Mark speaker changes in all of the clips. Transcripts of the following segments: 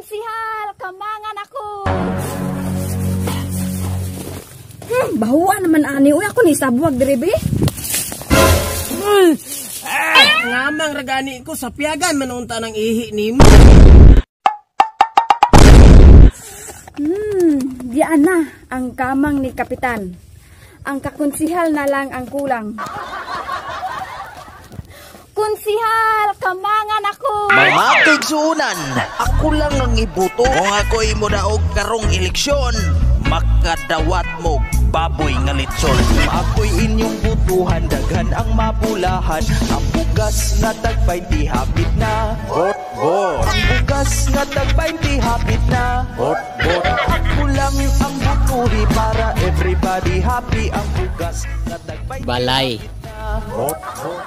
Speaker 1: Konsihal, kamangan ako. Bahuan naman ani. Uy, ako ni sabuag diri be.
Speaker 2: Ngamang ragani ko sa piyagan manunta ng ihi nimo.
Speaker 1: Diyan na ang kamang ni Kapitan. Ang kakonsihal na lang ang kulang. Konsihal, kamangan ako.
Speaker 3: Mga kaigsuonan, ako lang ang ibuto. Kung ako'y modaog karong eleksyon, makadawat mo baboy nga litson.
Speaker 4: Ako'y inyong butuhan, daghan ang mabulahan. Ang bugas nga tag 20 hapit na.
Speaker 3: Bot, bot.
Speaker 4: Ang bugas nga tag 20 hapit na.
Speaker 3: Bot, bot.
Speaker 4: Ako lang ang butuhi para everybody happy. Ang bugas nga tag 20
Speaker 2: Balay.
Speaker 4: hapit na.
Speaker 3: Bot, bot.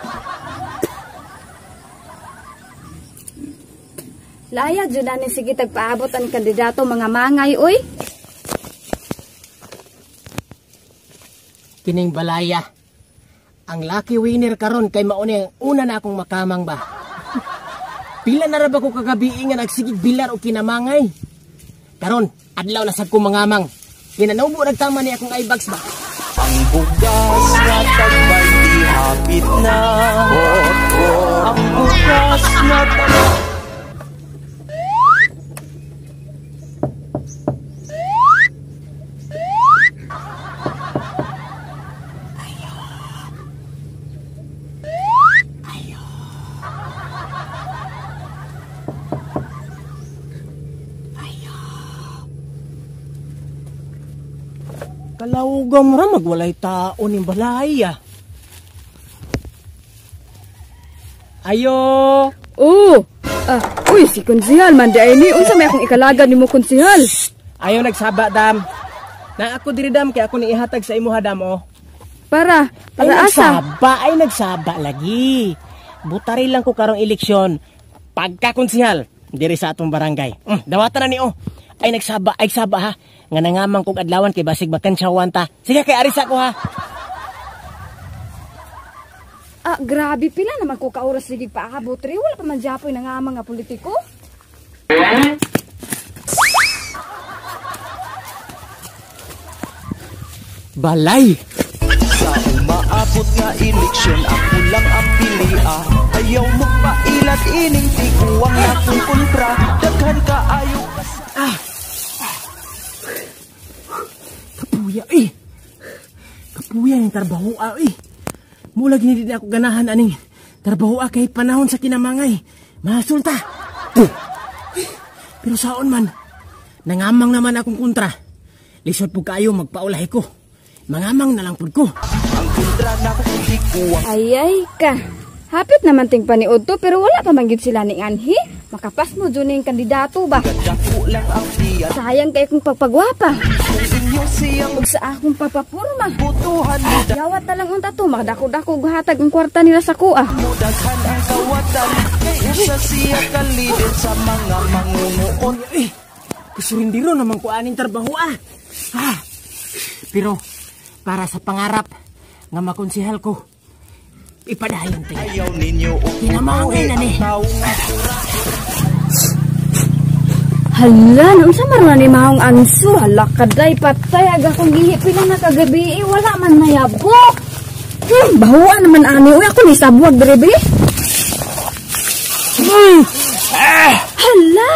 Speaker 1: Laya jud ani sige tagpaabot ang kandidato mga mangay oy.
Speaker 2: Kining balaya. Ang lucky winner karon kay mao ni ang una na akong makamang ba. Pila na ra ba ko kagabi nga nagsigig bilar og kinamangay. Karon adlaw na sad ko mangamang. Kinanaubo nagtama ni akong eyebags ba.
Speaker 4: Ang bugas nga tag 20 hapit na.
Speaker 3: Bot, bot.
Speaker 4: Ang bugas nga tag
Speaker 2: Kalawgam ra magwalay tao ning balaya. Ayo.
Speaker 1: Oh. Uy, si konsihal man di ay ni. Unsa may akong ikalagad nimo konsihal?
Speaker 2: Ayo nagsaba dam. Na ako diri dam kay ako ni ihatag sa imuha dam oh.
Speaker 1: Para
Speaker 2: Ay,
Speaker 1: asa?
Speaker 2: nagsaba, ay nagsaba lagi. Butari lang ko karong eleksyon. Pagkakonsihal diri sa atong barangay. Dawatan na ni oh. Ay nagsaba, ay saba ha. Nga nangamang kog adlawan kay basig makansyawan ta. Sige kay arisa ko ha.
Speaker 1: Grabe pila naman ko ka oras sige paabot re. Wala pa man japoy nangamang nga politiko.
Speaker 2: Balay.
Speaker 4: Sa umaabot nga eleksyon, ako lang ang pilia. Ayaw mo pailat ining tiguang akong kontra. Daghan kaayo ka sa
Speaker 2: Kapuya eh. Kapuya yung trabaho eh. Mula gini din ako ganahan aning trabaho kay panahon sa kinamangay. Masulta. Pero saon man, nangamang naman akong kontra. Lisod po kaayo magpaulahi ko. Mangamang na lang pud ko.
Speaker 4: Ang kontra na tiguang.
Speaker 1: Ayay ka. Hapit naman ting paniod to pero wala pa man gyud sila ning anhi. Makapas mo jud ning kandidato ba.
Speaker 4: Dako lang ang tiyan.
Speaker 1: Sayang kay kong pagpagwapa.
Speaker 4: Kung inyo siyang
Speaker 1: Ug sa akong pagpapurma.
Speaker 4: butuhan mo
Speaker 1: Yawat na lang unta to, makadako-dako og hatag ang kwarta nila sa kuha.
Speaker 4: mo daghan ang kawatan. Kay usa siya ka leader sa mga mangunguon.
Speaker 2: Kusurindiro naman ko aning trabaho ah. Pero para sa pangarap nga makonsihal ko, ipadayon tayo.
Speaker 4: Ayaw ninyo og
Speaker 2: Kinamangay na ni.
Speaker 4: ang tao nga pura.
Speaker 1: Hala, unsa man ra ni maong anso? Hala kaday patay aga akong gihi pila na kagabi, wala man nayabok. Bahuan naman ani. Uy, ako ni sabuag diri be. Hala.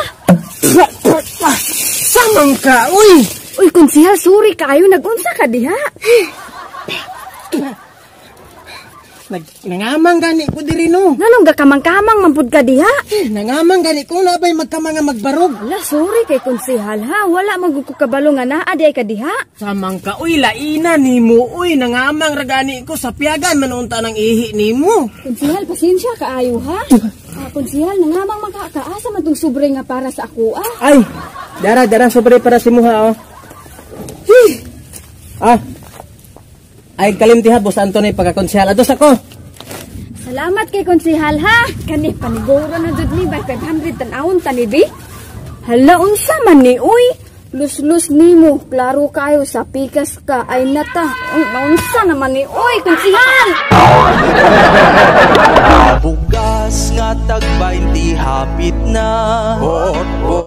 Speaker 2: Samang ka, uy.
Speaker 1: Uy, konsihal, sorry kaayo nagunsa ka diha.
Speaker 2: Nangamang gani ko diri no.
Speaker 1: Nganong gakamang-kamang man pud ka diha?
Speaker 2: Nangamang gani ko nabay magkamang nga magbarog.
Speaker 1: Hala, sorry kay konsihal ha. Wala man gud ko kabalo nga naa di ay ka diha.
Speaker 2: Samang ka, uy, laina nimo, uy, nangamang ra gani ko sa piyagan manunta ng ihi nimo.
Speaker 1: Konsihal, pasensya kaayo ha. Konsihal, nangamang man ka kaasa man tong sobre nga para sa ako ah.
Speaker 2: Ay, dara dara sobre para sa imuha oh. Ay kalimti ha, Boss Anthony pagkakonsihal. Ados ako.
Speaker 1: Salamat kay konsihal ha. Kani paniguro na jud ni by 500 tan-awon ta ni bi. Hala unsa man ni uy. Lus-lus nimo, klaro kayo sa pikas ka ay nata. Unsa naman ni uy konsihal.
Speaker 4: Bugas nga tag 20 hapit na.
Speaker 3: Bot, bot.